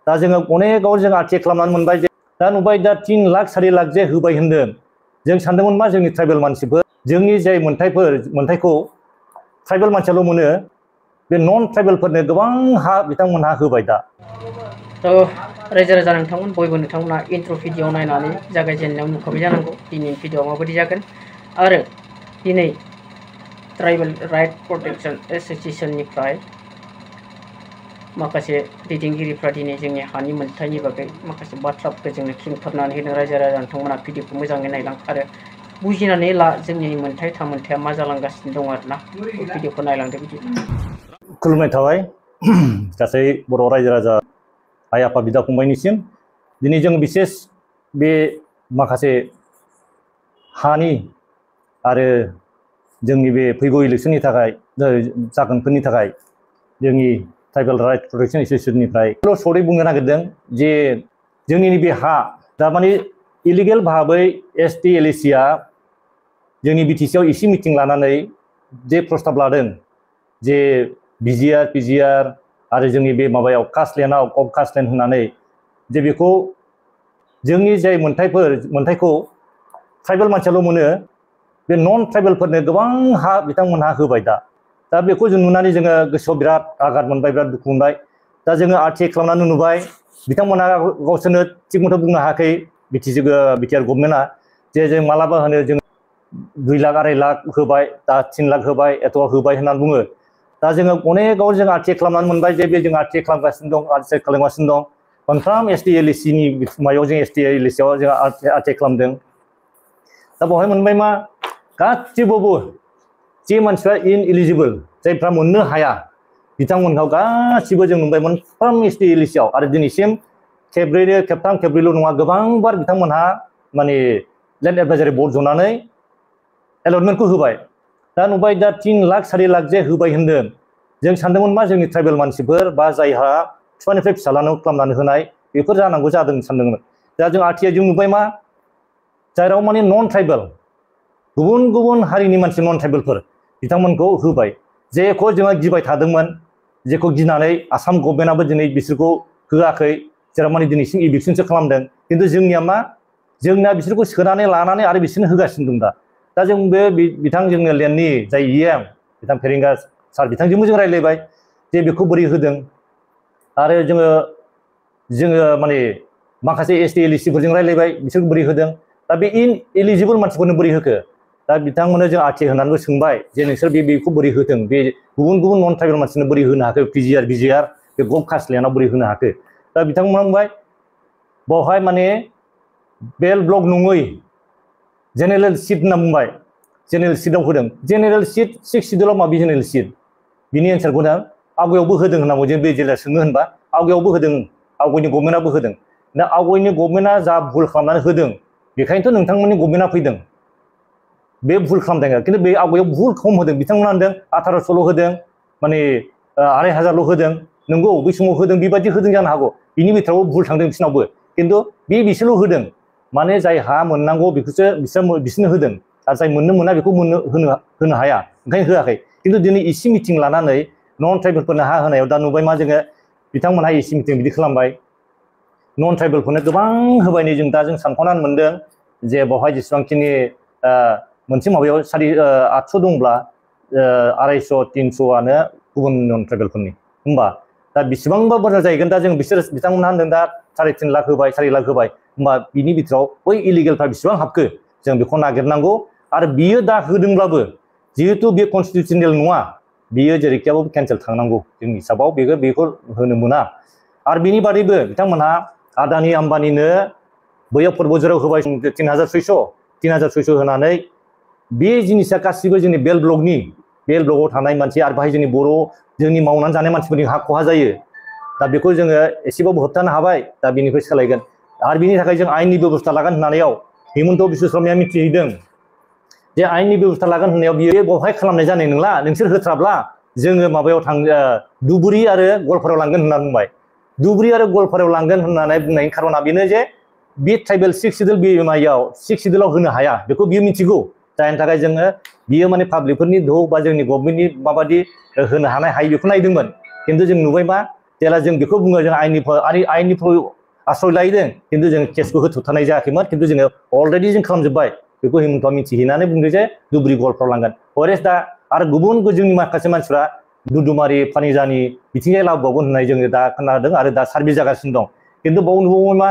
दा जोङो अनेकाव जों आर्टिकेल खालामनानै मोनबाय जे दा नुबाय दा 3 लाख 4 लाख जे होबाय होनदों जों सानदोंमोन मा जोंनि ट्राइबेल मानसिफोर जोंनि जाय मोनथायखौ ट्राइबेल मानसियाल' मोनो बे नन ट्राइबेलफोरनो गोबां हा बिथांमोनहा होबाय दा। रायजो राजा नोंथांमोन बयबो नोंथांमोना इन्ट्र' भिडिअ नायनानै जागायजेननायाव नुखाबाय जानांगौ दिनैनि भिडिअआ माबायदि जागोन आरो दिनै ट्राइबेल राइट प्रटेक्शन एस'सिएशननिफ्राय माखासे दैदेनगिरिफ्रा दिनै जोंनि हानि मोन्थायनि बागै माखासे बाथ्राफोरखौ जोंनो खेंफोरनानै होदों। रायजो राजा नोंथांमोना भिडिअखौ मोजाङै नायलां आरो बुजिनानै ला जोंनि मोन्थाय थामोन्थाया मा जालांगासिनो दं आरोना भिडिअखौ नायलांदो बिदि। खुलुमनाय थाबाय गासै बर' रायजो राजा आइ आफा बिदा फंबायनिसिम दिनै जों बिसेस बे माखासे हानि आरो जोंनि बे फैगौ इलेक्सननि थाखाय जागोनफोरनि थाखाय जोंनि ट्राइबेल राइट प्रटेक्शन एस'सिएशननिफ्राय सर्टै बुंनो नागिरदों जे जोंनि बे हा थारमाने इलिगेल भाबै एसटि एलएसिआ जोंनि बिटिसिआव इसे मिटिं लानानै जे प्रस्ताब लादों जे बिजिआर पिजिआर आरो जोंनि बे माबायाव कास्टलेण्डआव अफ कास्टलेण्ड होननानै जे बेखौ जोंनि जाय मोन्थायखौ ट्राइबेल मानसियाल' मोनो बे नन ट्राइबेलफोरनो गोबां हा बिथांमोनहा होबाय दा बेखौ जों नुनानै जोङो गोसोआव बिराद आघात मोनबाय बिराद दुखु मोनबाय। दा जोङो आर्टिकेल खालामनानै नुबाय बिथांमोनहा गावसोरनो थिग मथे बुंनो हायाखै बिटिआर गभर्नमेन्टआ जे जों मालाबा होनो जों 2 लाख 2.5 लाख होबाय दा 3 लाख होबाय एथ' होबाय होननानै बुङो। दा जोङो अनेकाव जों आर्टिकेल खालामनानै मोनबाय जे बे जों आर्टिकेल खालामगासिनो दं मोनफ्रोम एसटि एलएसिनि मायाव जों एसटि एलएसिआव जों आर्टिकेल खालामदों। दा बेवहाय मोनबाय मा गासिबावबो जे मानसिफ्रा इनएलिजिबोल जायफ्रा मोननो हाया बिथांमोनखौ गासिबो जों नुबाय मोनफ्रोम एसटि एलएसिआव आरो दिनैसिम खेबथाम खेब्रैल' नङा गोबांबार बिथांमोनहा माने लेन्ड एडभाइजारि बर्ड जनानै एलटमेन्टखौ होबाय। दा नुबाय दा 3 लाख 4 लाख जे होबाय होनदों जों सानदोंमोन मा जोंनि ट्राइबेल मानसिफोर बा जायहा बिफानिफ्राय फिसालानो खालामनानै होनाय बेफोर जानांगौ जादों सानदोंमोन। दा जों आर्टिआइ जों नुबाय मा जेराव माने नन ट्राइबेल गुबुन गुबुन हारिनि मानसि नन ट्राइबेलफोर बिथांमोनखौ होबाय जेखौ जोङो गिबाय थादोंमोन जेखौ गिनानै आसाम गभर्नमेन्टआबो दिनै बिसोरखौ होआखै जेराव माने दिनैसिम इभिक्सनसो खालामदों खिन्थु जोंनिया मा जोंना बिसोरखौ सोनानै लानानै आरो बिसोरनो होगासिनो दं दा जों बे बिथां जोंनो लेन्डनि जाय इएम बिथां फेरेंगा सार बिथांजोंबो जों रायज्लायबाय जे बेखौ बोरै होदों आरो जोङो माने माखासे एसटि एलएसिफोरजों रायज्लायबाय बिसोर बोरै होदों दा बे इनएलिजिबोल मानसिफोरनो बोरै होखो दा बिथांमोननो जों आर्टिकेल होनानैबो सोंबाय जे नोंसोर बेखौ बोरै होदों बे गुबुन गुबुन नन ट्राइबेल मानसिनो बोरै होनो हाखो पिजिआर बिजिआर बे गभ कास्टलेण्डआव बोरै होनो हाखो दा बिथांमोना बुंबाय बावहाय माने बेल ब्लक नङै जेनेरेल सिट होनना बुंबाय जेनेरेल सिटआव होदों जेनेरेल सिट 6 सिडुलाव माबि जेनेरेल सिट बिनि एन्सारखौ दा आवगायावबो होदों होननांगौ जों बे जेला सोंनो होनबा आवगायावबो होदों आवगायनि गभर्नमेन्टआबो होदों दा आवगायनि गभर्नमेन्टआ जा भुल खालामनानै होदों बेखायनोथ' नोंथांमोननि गभर्नमेन्टआ फैदों बे भुल खालामदों खिन्थु बे आवगायाव भुल खम होदों बिथांमोना होनदों 1800ल' होदों माने 2500ल' होदों नंगौ बै समाव होदों बेबायदि होदों जानो हागौ बिनि बिथोरावबो भुल थांदों बिसिनावबो खिन्थु बिसोरल' होदों माने जाय हा मोननांगौ बेखौसो बिसोरनो होदों आरो जाय मोननो मोना बेखौ होनो हाया ओंखायनो होआखै खिन्थु दिनै इसे मिटिं लानानै नन ट्राइबेलफोरनो हा होनायाव दा नुबाय मा जोङो बिथांमोनहा इसे मिटिं बिदि खालामबाय नन ट्राइबेलफोरनो गोबां होबाय नै जों दा जों सानख'नानै मोनदों जे बेवहाय जेसेबांखिनि मोनसे माबायाव 800 दंब्ला 250 300आनो गुबुन नन ट्राइबेलफोरनि होमबा दा बेसेबांबा बुरजा जाहैगोन दा जों बिथांमोनहा होनदों दा 3.5 लाख होबाय 4 लाख होबाय होमबा बिनि बिथोराव बै इलिगेलफ्रा बेसेबां हाबखो जों बेखौ नागिरनांगौ आरो बियो दा होदोंब्लाबो जिहेतु बे कनस्टिटिउसनेल नङा बियो जेरैखियाबो केन्सेल थांनांगौ जोंनि हिसाबाव बेखौ होनो मोना आरो बिनि बादैबो बिथांमोनहा आदानि आम्बानिनो बैयाव फुटबजाराव होबाय 3600 होनानै बे जिनिसा गासिबो जोंनि बेल ब्लकआव थानाय मानसि आरो बाहाय जोंनि बर' जोंनि मावनानै जानाय मानसिफोरनि हा खहा जायो दा बेखौ जोङो एसेबाबो होबथानो हाबाय दा बेनिफ्राय सोलायगोन आरो बिनि थाखाय जों आयेननि बेब'स्था लागोन होननायाव हिमन्त बिश्व शर्माया मिथिहैदों जे आयेननि बेब'स्था लागोन होननायाव बियो बेवहाय खालामनाय जानाय नंला नोंसोर होथ्राब्ला जोङो माबायाव धुबुरी आरो गवालपारायाव लांगोन होनना बुंबाय धुबुरी आरो गवालपारायाव लांगोन होननानै बुंनायनि खारना बेनो जे बे ट्राइबेल 6 सिडुल बे सिडुलाव होनो हाया बेखौ बियो मिथिगौ जायनि थाखाय जोङो बियो माने पाब्लिकफोरनि धौ बा जोंनि गभर्नमेन्टनि माबादि होनो हानाय हायो बेखौ नायदोंमोन खिन्थु जों नुबाय मा जेला जों बेखौ बुङो जों आयेननि आश्रय लायदों खिन्थु जों केसखौ होथ'नाय जायाखैमोन खिन्थु जोङो अलरेडि जों खालामजोब्बाय बेखौ हिमन्तआ मिथिहैनानै बुंदों जे धुब्रिगड़फ्राव लांगोन हरेस दा आरो गुबुन जोंनि माखासे मानसिफ्रा दुदुमारि फानिजानि बिथिंजाय लाबोबावगोन होननाय जोङो दा खोनादों आरो दा सार्भे जागासिनो दं खिन्थु बाव नुबावो मा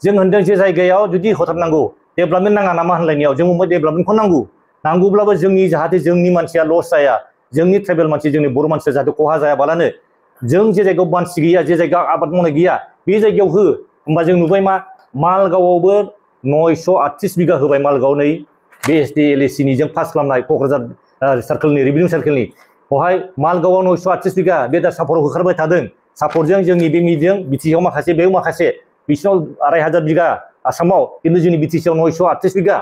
जों होनदों जे जायगायाव जुदि होथारनांगौ डेभेलपमेन्ट नाङा नामा होनलायनायाव जों बुंबाय डेभेलपमेन्टखौ नांगौब्लाबो जोंनि जाहाथे जोंनि मानसिया लस जाया जोंनि ट्राइबेल मानसि जोंनि बर' मानसिया जाहाथे खहा जायाबालानो जों जे जायगायाव मानसि गैया जे जायगायाव आबाद मावनाय गैया बे जायगायाव हो होमबा जों नुबाय मा मालगावआवबो 938 बिगा होबाय मालगाव नै बे SDLAC निजों पास खालामनाय क'क्राझार सार्कोलनि रेभिनिउ सार्कोलनि बेवहाय मालगावआव 938 बिगा बे दा सापराव होखारबाय थादों सापरजों जोंनि बे मिजों बिटिसिआव माखासे बेयाव माखासे बिसिनाव 2,500 बिगा आसामाव खिन्थु जोंनि बिटिसिआव 938 बिगा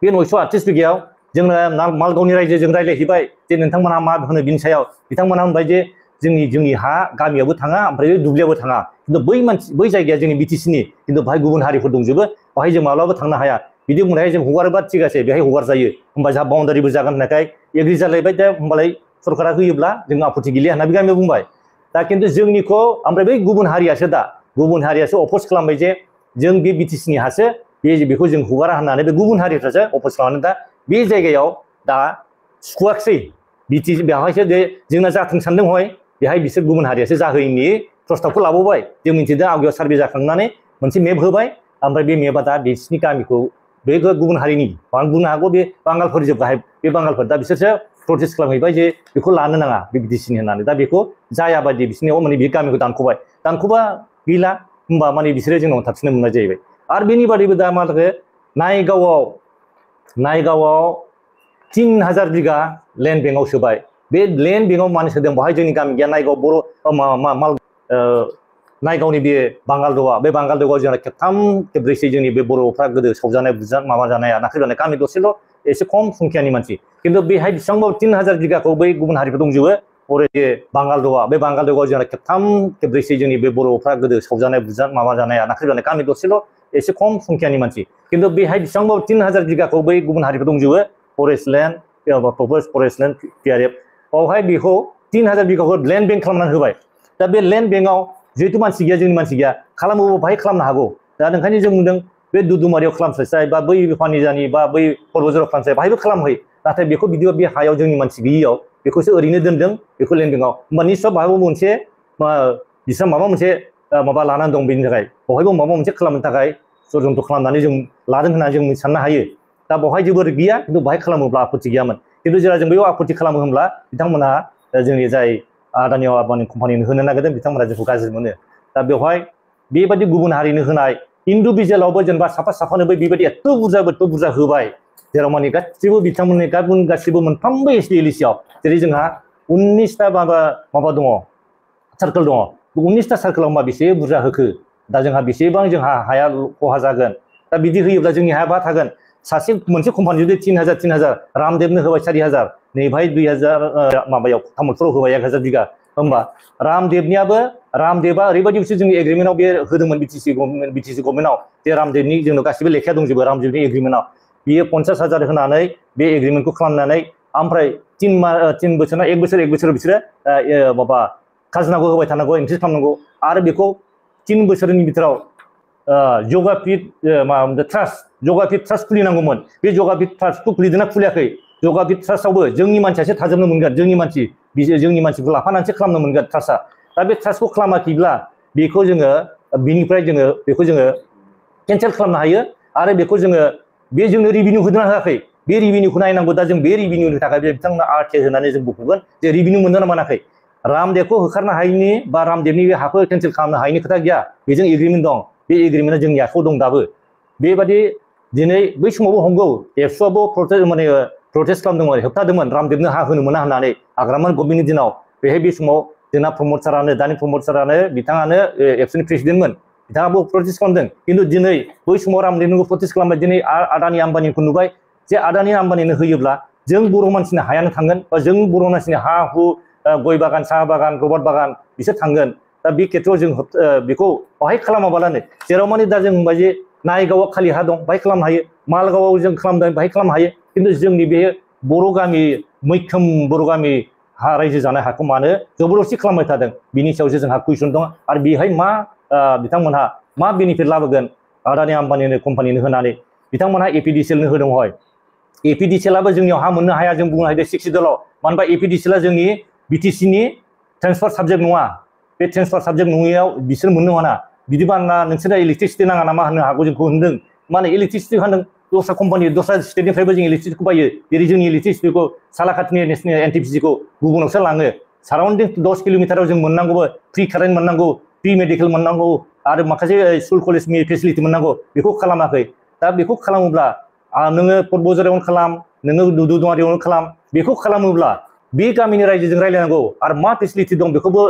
बे 938 बिगायाव जोंना मालगावनि रायजोजों रायज्लायहैबाय जे नोंथांमोनहा मा होनो बिनि सायाव बिथांमोनहा होनबाय जे जोंनि हा गामियावबो थाङा ओमफ्राय दुब्लियावबो थाङा खिन्थु बै जायगाया जोंनि बिटिसिनि खिन्थु बेहाय गुबुन हारिफोर दंजोबो बेहाय जों माब्लाबा थांनो हाया बिदि बुंनाय जों हगारोबा थिग আছে बेहाय हगार जायो होमबा जोंहा बाउन्डारिबो जागोन होननायखाय एग्रि जालायबाय दा होमबालाय सरकारा होयोब्ला जों आपत्ति गैलिया होनना बे गामियाव बुंबाय दा खिन्थु जोंनिखौ ओमफ्राय बै गुबुन हारियासो अपोज खालामबाय जे जों बे बिटिसिनि हासो बेखौ जों हगारा होननानै बे गुबुन हारिफ्रासो अपोज खालामनानै दा बे जायगायाव दा सुखुवाखसै बिटिसि बेवहायसो जे जोंना जाथों सानदों हय बेहाय बिसोर गुबुन हारियासो जाहोयैनि प्रस्ताबखौ लाबावबाय जों मिथिदों आवगायाव सार्भे जाखांनानै मोनसे मेप होबाय ओमफ्राय बे मेपआ दा बिसिनि गामिखौ बे गुबुन हारिनि आं बुंनो हागौ बे बांगालफोर गाहाय बे बांगालफोर दा बिसोरसो प्रटेस्ट खालामहैबाय जे बेखौ लानो नाङा बे बिटिसिनि होननानै दा बेखौ जायाबादि बिसोरनियाव माने बे गामिखौ दानख'बा गैला होमबा माने बिसोरो जोंनाव थाबसिननो मोननाय जाहैबाय आरो बेनि बादैबो दा मा जाखो नायगावआव 3000 बिगा लेन्ड बेंकआव सोबाय बे लेन्ड बेंकआव मानो सोदों बेवहाय जोंनि गामि गैया नायगावनि बे बांगालद'आ बे बांगालद'आव जोंना खेबथाम खेब्रैसो जोंनि बे बर'फ्रा गोदो सावजानाय माबा जानाया नाख्रेबजानाय गामि दसेल' एसे खम संख्यानि मानसि खिन्थु बेहाय बेसेबांबा 3000 बिगाखौ बै गुबुन हारिफोर दंजोबो हरै बे बांगालद'आव जोंना खेबथाम खेब्रैसो जोंनि बे बर'फ्रा गोदो सावजानाय माबा जानाया नाख्रेबजानाय गामि दसेल' एसे खम संख्यानि मानसि खिन्थु बेहाय बेसेबांबा 3000 बिगाखौ बै गुबुन हारिफोर दंजोबो फरेस्ट लेन्ड PRF बावहाय बेखौ 3000 बिगाखौ लेन्ड बेंक खालामनानै होबाय दा बे लेन्ड बेंकआव जिहेतु मानसि गैया जोंनि मानसि गैया खालामोबा बाहाय खालामनो हागौ दा ओंखायनो जों बुंदों बे दुदुमारियाव खालामस्लायस्लाय बा बै फानिजानि बा बै क'क्राझाराव खालामस्लाय बाहायबो खालामहै नाथाय बेखौ बिदिबा बे हायाव जोंनि मानसि गैयियाव बेखौसो ओरैनो दोनदों बेखौ लेन्ड बेंकआव होमबा निस्सय बाहायबो मोनसे बिस्रा माबा मोनसे माबा लानानै दं बेनि थाखाय बहायबो माबा मोनसे खालामनो थाखाय षड्यन्त्र खालामनानै जों लादों होनना जों साननो हायो दा बहाय जेबो गैया खिन्थु बाहाय खालामोब्ला आपत्ति गैयामोन खिन्थु जेला जों बेयाव आपत्ति खालामो होनब्ला बिथांमोनहा जोंनि जाय आदानि कम्पानिनो होनो नागिरदों बिथांमोना जोंखौ गाज्रि मोनो दा बेवहाय बेबायदि गुबुन हारिनो होनाय इन्डिभिजुवेलावबो जेनेबा साफानोबो बेबायदि एथ' बुरजा होबाय जेराव माने गासिबो बिथांमोननि गासिबो मोनफ्रोमबो SDLAC-आव जेरै जोंहा 19टा माबा दङ सार्कोल दङ 19टा सार्कोलाव मा बेसे बुरजा होखो दा जोंहा बेसेबां जोंहा हाया खहा जागोन दा बिदि होयोब्ला जोंनि हाया बहा थागोन सासे मोनसे कम्पानि जुदि 3000 रामदेबनो होबाय 4000 नैबाय 2000 माबायाव तामुलपुराव होबाय 1000 बिगा होमबा रामदेबा ओरैबायदिसो जोंनि एग्रिमेन्टआव बे होदोंमोन बिटिसि गभर्नमेन्टआव जे रामदेबनि जोंनाव गासिबो लेखाया दंजोबो रामदेबनि एग्रिमेन्टआव बियो 50,000 होनानै बे एग्रिमेन्टखौ खालामनानै ओमफ्राय 1 बोसोर बिसोरो माबा खाजोनाखौ होबाय थानांगौ इनक्रिज खालामनांगौ आरो बेखौ 3 बोसोरनि बिथोराव जगापिट ट्रास्ट खुलिनांगौमोन बे जगापिट ट्रास्टखौ खुलिदोंना खुलियाखै जगापिट ट्रास्टआवबो जोंनि मानसियासो थाजोबनो मोनगोन जोंनि मानसिखौ लाफानानैसो खालामनो मोनगोन ट्रास्टआ दा बे ट्रास्टखौ खालामाखैब्ला बेखौ जोङो बिनिफ्राय बेखौ जोङो केन्सेल खालामनो हायो आरो बेखौ जोंनो रिभिनिउ होदोंना होआखै बे रिभिनिउखौ नायनांगौ दा जों बे रिभिनिउनि थाखाय बिथांमोना RTI होनानै जों बुंगोन जे रिभिनिउ मोनदों ना मोनाखै रामदेबखौ होखारनो हायैनि बा रामदेबनि बे हाखौ केन्सेल खालामनो हायैनि खोथा गैया बेजों एग्रिमेन्ट दं बे एग्रिमेन्टआ जोंनि आखायाव दं दाबो बेबादि दिनै बै समावबो हमगौ एबसुआबो प्रटेस्ट खालामदोंमोन होबथादोंमोन रामदेबनो हा होनो मोना होननानै आग्रामोन गभर्नमेन्टनि दिनाव बेहाय बे समाव जोंना प्रमद सारानो दानि प्रमद सारानो बिथाङानो एबसुनि प्रेसिडेन्टमोन बिथाङाबो प्रटेस्ट खालामदों खिन्थु दिनै बै समाव रामदेबनिखौ प्रटेस्ट खालामबाय दिनै आदानि आम्बानिखौ नुबाय जे आदानि आम्बानिनो होयोब्ला जों बर' मानसिनि हायानो थांगोन बा जों बर' मानसिनि हा हु गय बागान साहा बागान रबार बागान बिसोर थांगोन दा बे खेथ्रआव जों बेखौ बाहाय खालामाबालानो जेराव माने दा जों बुंबाय जे नायगावआव खालि हा दं बाहाय खालामनो हायो मालगावआव जों खालामदों बाहाय खालामनो हायो खिन्थु जोंनि बे बर' गामि मैखोम बर' गामि हा रायजो जानाय हाखौ मानो जबरदस्ति खालामबाय थादों बिनि सायावसो जोंहा कुइसन दं आरो बेहाय मा बिथांमोनहा मा बेनिफिट लाबोगोन आदानि आम्बानिनो कम्पानिनो होनानै बिथांमोनहा एपिडिसिएलनो होदों हय एपिडिसिएलाबो जोंनियाव हा मोननो हाया जों बुंनो हायो 60 दलाव मानो होनबा एपिडिसिएला जोंनि बिटिसिनि ट्रेन्सफार साबजेक्ट नङा बे ट्रेन्सफार साबजेक्ट नङैयाव बिसोर मोननो मोना बिदिबा नोंसोरना इलेक्ट्रिसिटि नाङा नामा होननो हागौ जोंखौ होनदों माने इलेक्ट्रिसिटि होनदों दस्रा कम्पानि दस्रा स्टेटनिफ्रायबो जों इलेक्ट्रिसिटिखौ बायो जेरै जोंनि इलेक्ट्रिसिटिखौ सालाकाटिनि नेसनेल एनटिपिसिखौ गुबुनावसो लाङो साराउन्डिं 10 किल'मिटाराव जों मोननांगौबो फ्रि कारेन्ट मोननांगौ फ्रि मेडिकेल मोननांगौ आरो माखासे स्कुल कलेजनि फेसिलिटि मोननांगौ बेखौ खालामाखै दा बेखौ खालामोब्ला नोङो पटबजारावनो खालाम नोङो दुदुमारियावनो खालाम बेखौ खालामोब्ला बे गामिनि रायजोजों रायलायनांगौ आरो मा फेसिलिटि दं बेखौबो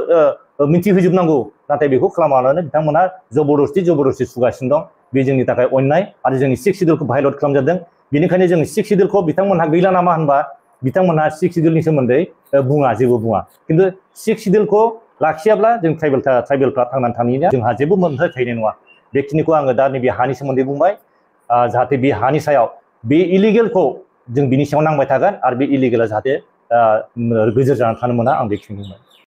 मिन्थिहोजोबनांगौ नाथाय बेखौ खालामालानो बिथांमोनहा जबरदस्ति सुगासिनो दं बे जोंनि थाखाय अन्याय आरो जोंनि 6 सिडिउलखौ भायलेट खालामजादों बेनिखायनो जों 6 सिडिउलखौ बिथांमोनहा गैला नामा होनबा बिथांमोनहा 6 सिडिउलनि सोमोन्दै बुङा जेबो बुङा खिन्थु 6 सिडिउलखौ लाखियाब्ला जों ट्राइबेलफ्रा थांनानै थानाया जोंहा जेबो मोनथाय थाहैनाय नङा बेखिनिखौ आङो दा नैबे हानि सोमोन्दै बुंबाय जाहाथे बे हानि सायाव बे इलिगेलखौ जों बिनि सायाव नांबाय थागोन आरो बे इलिगेला जाहाथे गोजोर जानानै थानो मोना आं बेखिनि बुंबाय